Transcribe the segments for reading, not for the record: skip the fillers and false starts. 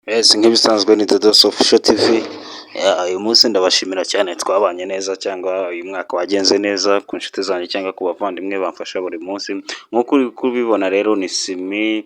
Yes, nk'ibisanzwe ni Dodos Official TV. Uyu munsi ndabashimira cyane, twabanye neza cyangwa uyu mwaka wagenze neza ku nshuti zanjye cyangwa ku bavandimwe bamfasha buri munsi. Nk'uko uri kubibona rero, ni Simi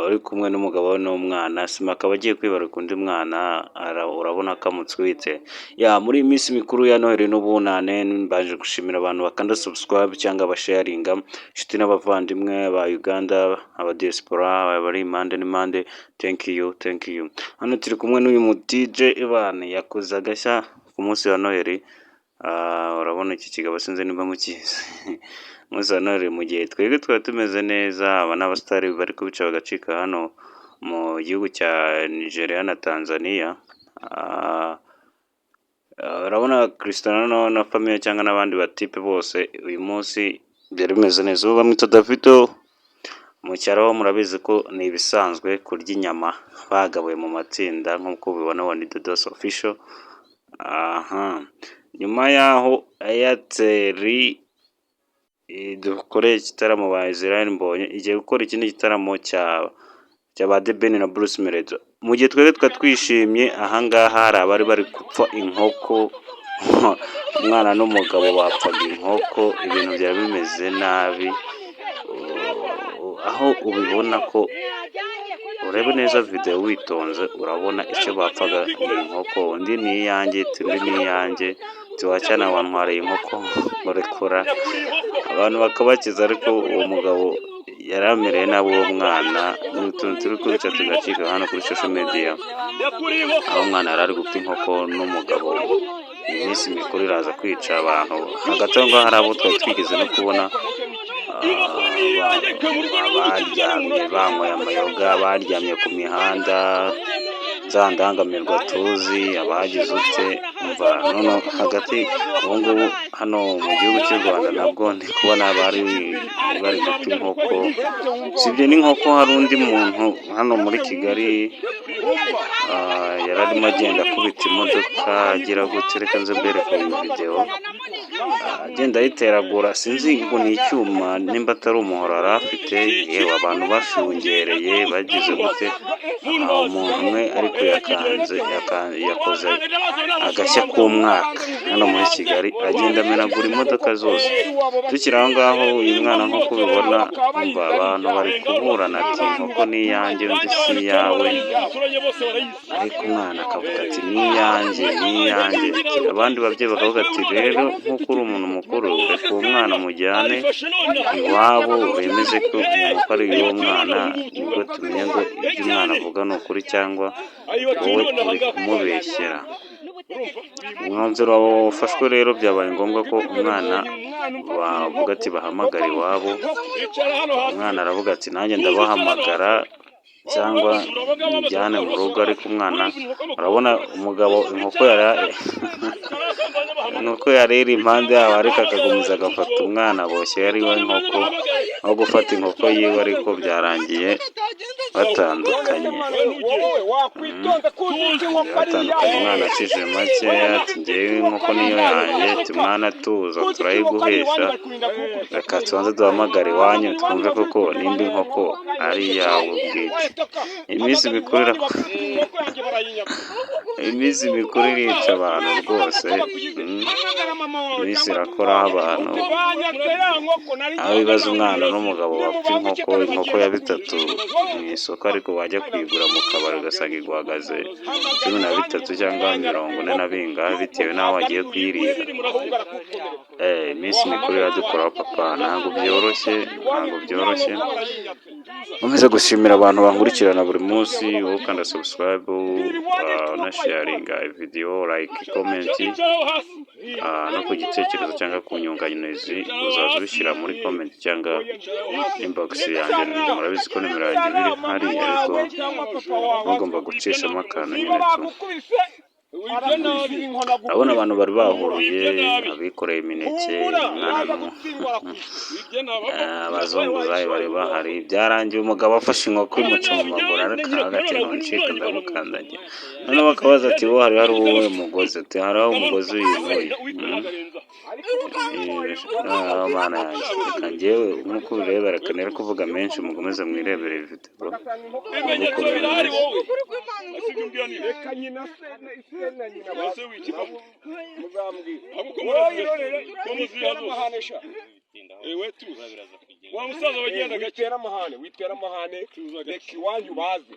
uri kumwe n'umugabo we n'umwana. Simi akaba agiye kwibaruka undi mwana, urabona ko amutwite. Ya, muri iyi minsi mikuru ya Noheli n'Ubunane, mbanje gushimira abantu bakanda subscribe cyangwa basharinga, inshuti n'abavandimwe ba Uganda, aba diaspora bari impande n'impande, thank you, thank you. Hano turi kumwe n'uyu mu DJ Ivan, yakoze agashya ku munsi wa Noheli. Urabona iki kigabo, sinzi niba mukizi. Umunsi wa Noheli, mu gihe twebwe twari tumeze neza, aba n'abasitari bari kubica bagacika hano mu gihugu cya Nigeria na Tanzania. Urabona Cristiano na famille cyangwa n'abandi batipe bose, uyu munsi byari bimeze neza. Ubu bamwita Davido, mu cyaro ho murabizi ko ni ibisanzwe kurya inyama bagabuye mu matsinda, nk'uko ubibona ni Dodos Official. Aha nyuma y'aho Airtel dukoreye igitaramo ba Israel Mbonyi, igiye gukora ikindi gitaramo cya ba The Ben na Bruce Melody. Mu gihe twebwe twari twishimye, ahangaha hari abari bari gupfa inkoko, umwana n'umugabo bapfaga inkoko, ibintu byari bimeze nabi. Aho ubibona ko urebe neza video witonze, urabona icyo bapfaga ni inkoko. Undi ni iyanjye, undi ni iyanjye, tiwacyana wantwariye inkoko, murekura abantu bakabakiza. Ariko uwo mugabo yari amereye nabi uwo mwana. Ni utuntu turi kubica tugacika hano kuri social media, aho umwana yari ari gupfa inkoko n'umugabo. Iminsi mikuru iraza kwica abantu. Hagati aho ngaho hari abo twari twigeze no kubona baryamye banyweye amayoga, baryamye ku mihanda, za ndangamirwa tuzi, abagize ute. Umva, noneho hagati ubu ngubu hano mu gihugu cy'u Rwanda nabwo ndi kubona bari bari gupfa inkoko. Sibye n'inkoko, hari undi muntu hano muri Kigali yari arimo agenda akubita imodoka, agira gutya. Reka nze mbereke iyi videwo, agenda ayiteragura, sinzi ngo ni icyuma nimba atari umuhoro yari afite. Yewe, abantu bashungereye bagize gute, umuntu umwe ariko yakanze yakoze agashya k'umwaka hano muri Kigali, agenda amenagura imodoka zose. Tukiri aho ngaho, uyu mwana nk'uko ubibona, umva, abantu bari kuburana ati inkoko ni iyanjye, undi si iyawe, ariko umwana akavuga ati ni iyanjye, ni iyanjye. Abandi babyeyi bakavuga ati rero nk'uko uri umuntu mukuru, reka uwo mwana mujyane iwabo bemeze ko inkoko ari iy'uwo mwana, nibwo tumenya ngo ibyo umwana avuga ni ukuri cyangwa wowe uri kumubeshyera. Umwanzuro wafashwe rero, byabaye ngombwa ko umwana bavuga ati bahamagare iwabo. Umwana aravuga ati nanjye ndabahamagara cyangwa njyane mu rugo. Ariko umwana, urabona umugabo, inkoko yari iri impande yabo, ariko akagumiza agafata umwana aboshye ari we inkoko, aho gufata inkoko yiwe, ariko byarangiye batandukanye. Batandukanye, umwana acishije makeya ati ngewe inkoko niyo yanjye. Ati mwana tuza, turayiguhesha, reka tubanze duhamagare iwanyu twumve koko nimba inkoko ari iyawe bwite. Iminsi mikuru irica abantu rwose. Iminsi irakoraho abantu, aho bibaza umwana n'umugabo bapfa inkoko, inkoko ya bitatu mu isoko, ariko wajya kuyigura mu kabari ugasanga iguhagaze 13 cyangwa 40 na bingahe, bitewe n'aho wagiye kuyirira. Iminsi mikuru iradukoraho papa, ntabwo byoroshye, ntabwo byoroshye. Nkomeze gushimira abantu bankurikirana buri munsi, wowe ukanda subscribe, unasharinga video, like, comment, no ku gitekerezo cyangwa ku nyunganizi uzaza ubishyira muri comment cyangwa inbox yanjye. Murabizi ko nimero yanjye iba iri hariya, ariko mugomba gucishamo akantu nyine tu. Urabona abantu bari bahuruye, abikoreye imineke, umwana, abazunguzayi bari bahari. Byarangiye umugabo afashe inkoko imuca mu maguru, ariko aravuga ati ntuncike, ndagukandagira. Noneho bakabaza ati wowe hari uwuhe mugozi? Ati hariho umugozi uyu n'uyu. Mana yanjye, reka njyewe nk'uko ubireba, reka nere kuvuga menshi, mukomeze mwirebere video ukuntu bimeze. Reka nyina se se na nyina. Ese wiki- Muzambwira. Ahubwo ko Wowe muzi- irorere, ko muziha witera zose. amahane sha. Ewe tuza, wa musaza wagenda gake. Witera amahane, witera amahane. Tuza gake. Reka iwanyu baze.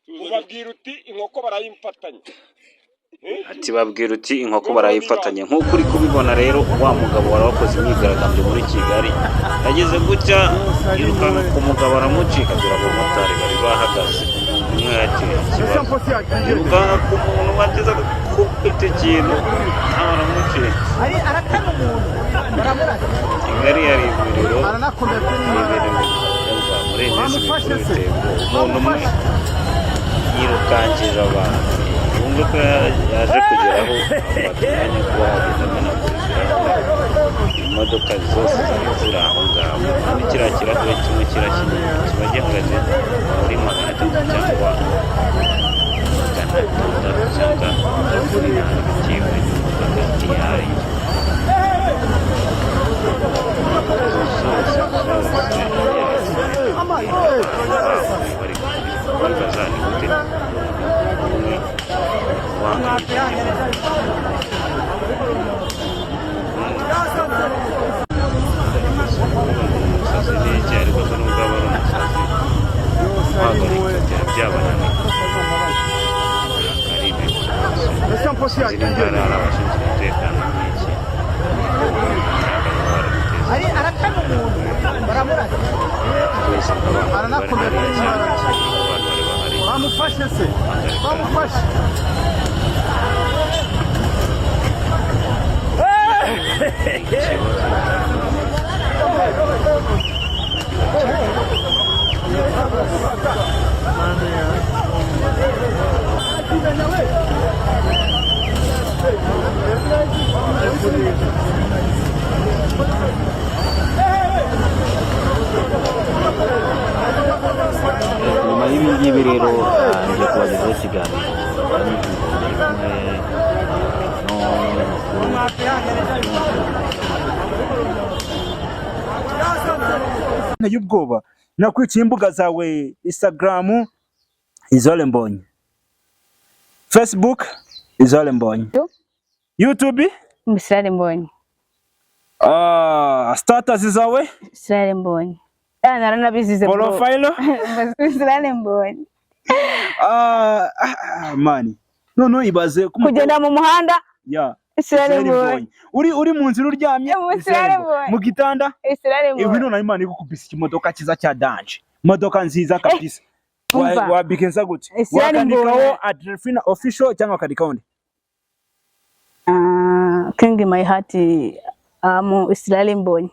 Tuza gake. Ubabwira uti inkoko barayimfatanya. Ati babwira uti inkoko barayifatanye. Nk'uko uri kubibona rero, wa mugabo wari wakoze imyigaragambyo muri Kigali yageze gutya yirukanka ku mugabo aramucika, dore abamotari bari bahagaze, umwe yakiriye ikibazo, yirukanka ku muntu wageze gukubita ikintu nawe aramucika. Arakana umuntu baramurasa. Kigali hari imiriro. Aranakomeye. Ni ibintu bikorwa muri iyi minsi mikuru biteye ubwoba. Umuntu umwe yirukangije abantu, wumve ko yaje kugeraho afata umwanya wo kuba yagenda amenagura ibirahure, imodoka zose zari ziri aho ngaho. Kandi kiriya kirahure kimwe kirakinini kiba gihagaze muri 300 cyangwa 600 cyangwa 8 bitewe n'imodoka iyo ari yo. Zose zose bari kwibaza ni gute umuntu umwe uhangayikishije umusazi n'iki, ariko se nubwo aba ari umusazi, guhagarika byaba byabananiye, ari ibintu rwose. Sinzi nimba hari abashinzwe umutekano n'iki barabiteza. Arakana umuntu baramurasa. Twese nk'abantu bari hariya cyane, abantu bari bahari Bamufashe se, bamufashe. Ikibazo mujyi wa Kigali. Nyuma y'ibi ngibi rero, ngiye kubagezaho ikiganiro nari nari kumwe n'umunyamakuru. Nteye ubwoba, nakwiciye imbuga zawe: Instagram Israel Mbonyi, Facebook Israel Mbonyi, YouTube Israel Mbonyi. Status zawe? Israel Mbonyi. Ah, naranabizize bro. Profile? Israel Mbonyi. Man, noneho ibaze ko Kugenda mu muhanda ya Israel Israel Mbonyi. Mbonyi, uri mu nzira uryamye Israel Israel Mbonyi. Mbonyi. Mu gitanda Israel ibi Mbonyi. none Imana igukubise ikimodoka cyiza cya danger, imodoka nziza kabisa, Umva. Wabigenza gute? Israel Wakandikaho Mbonyi. Adrefina Official cyangwa wakandikaho nde? Ah, King my heart Israel Mbonyi.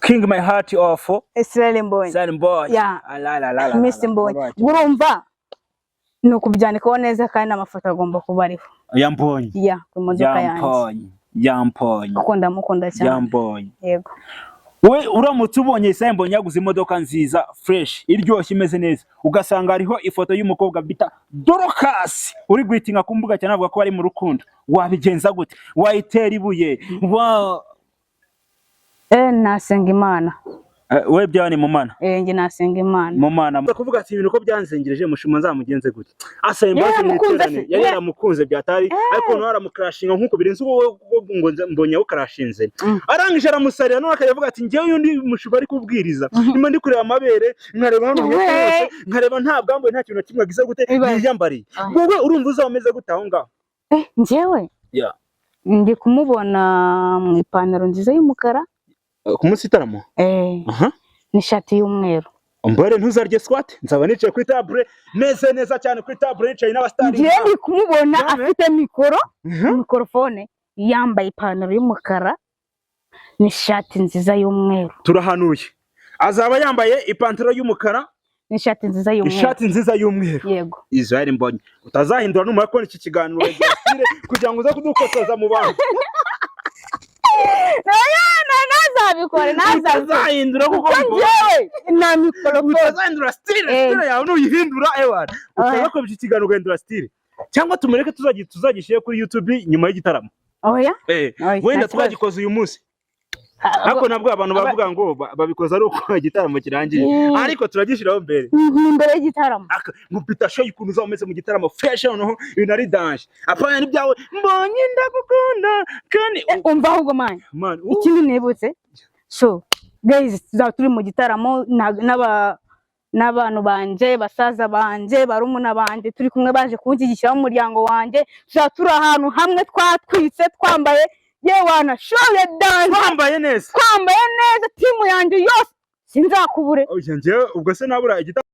King my heart of Israel Mbonyi. Israel Mbonyi. Yeah. Ala la la la. Miss Mbonyi. Urumva ni ukubyandikaho neza kandi n'amafoto agomba kuba ariho. Ya Mbonyi. Ya ku modoka Ya yanjye. Mbonyi. Ya Mbonyi. Kuko ndamukunda Ya cyane. Mbonyi. Yego. We uramutse ubonye Israel Mbonyi yaguze imodoka nziza fresh iryoshye imeze neza, ugasanga hariho ifoto y'umukobwa bita Dorcas uri guhitinga ku mbuga cyane avuga ko bari mu rukundo, wabigenza gute? Wayitera ibuye wa Nasenga Imana. We byawe ni mu mana. Njye nasenga Imana. Mu mana kuvuga ati ibintu ko byanzengereje mushuma nzamugenze gute, asaba imbabazi Yari mu yaramukunze iteraniro. se? Yari yaramukunze byatari, ariko nawe aramukrashinga nk'uko birenze wowe ngo mbonye awukrashinze. Arangije aramusarira, none akajya avuga ati njyewe uyu ndi mushuma ari kubwiriza, nyuma ndi kureba amabere, nkareba hano hepfo hose, nkareba nta bwambuye, nta kintu na kimwe agize gute Ibaze. yiyambariye. Ah. Wowe urumva uzaba umeze gute aho ngaho? Njyewe Yeah. ndi kumubona mu ipantaro nziza y'umukara. Ku munsi w'igitaramo. Aha. N'ishati y'umweru. Mbare ntuzarye squat, nzaba nicaye kuri table meze neza cyane, kuri table nicaye n'abastari. Njyewe ndi kumubona Yame. afite mikoro, mikorofone, yambaye ipantaro y'umukara n'ishati nziza y'umweru. Turahanuye, azaba yambaye ipantaro y'umukara N'ishati nziza y'umweru. Ishati nziza y'umweru. Yego. Israel Mbonyi, utazahindura numara kubona iki kiganiro Gisire, kugira ngo uze kudukosoza mu bantu. Ntazabikore, ntazabikore. Utazahindura kuko Kuko njyewe nta mikorofone. Utazahindura style. Style yawe nuyihindura ewana, utazakoresha iki kiganiro ugahindura style, cyangwa tumureke tuzagishyire kuri YouTube nyuma y'igitaramo. Oya. Eh, Oya, wenda nta kibazo. twagikoze uyu munsi. Ariko nabwo abantu bavuga ngo babikoze ari uko igitaramo kirangiye, ariko turagishyiraho mbere. Ni imbere y'igitaramo. Nkubita show ukuntu uzaba umeze mu gitaramo fresh, noneho ibintu ari danger, apana n'ibyawe mbonye ndagukunda kandi. Eh, umva ahubwo man, Man, ikindi nibutse, so guys, tuzaba turi mu gitaramo n'abantu banje, basaza banje, barumuna banje, turi kumwe baje kunshyigikira, umuryango wanjye. Tuzaba turi ahantu hamwe twatwitse, twambaye yewana show ya danger. Twambaye neza. Twambaye neza, team yanjye yose, sinzakubure. Oya, njyewe ubwo se nabura igitaramo?